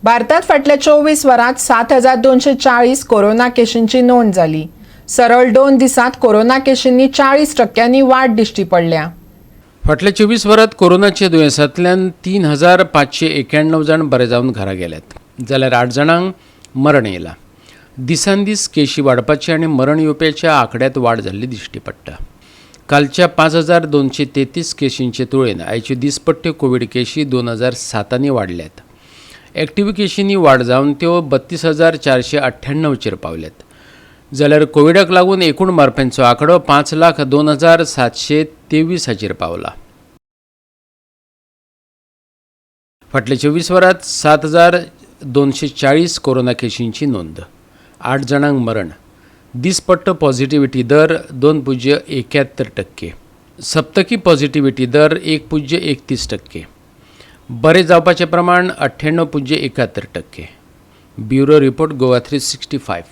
भारतात फाटल्या 24 वरांत 7240 कोरोना केशींची नोंद जाली. सरळ 2 दिसांत कोरोना केशींनी 40% वाड दिश्टी पडल्या. फाटल्या 24 वरांत कोरोनाच्या दुयेंसांतल्यान 3591 जाण बरे जावन घरा गेल्यात, जाल्यार 8 जाणांक मरण येयलां. दिसान दीस केशी वाडपाची आनी मरण येवप्याच्या आंकड्यांत वाड जाल्ली दिश्टी पडटा. कालच्या 5233 केशींचे तुळेन आयच्यो दिसपट्ट्यो कोवीड केशी 2007 वाडल्यात. एक्टिव्ह केशींनी वाड जावन त्यो 32,498चेर पावल्यात, जाल्यार कोविडाक लागून एकूण मरप्यांचो आंकडो 5,02,723 हाचेर पावला. फाटल्या 24 वरांत 7240 कोरोना केशींची नोंद, 8 जाणांक मरण. दिसपट्टो पॉझिटिव्हिटी दर 2.71%, सप्तकी पॉझिटिव्हिटी दर 1.31%, बरे जावपाचें प्रमाण 98.71%. Bureau report, Goa 365.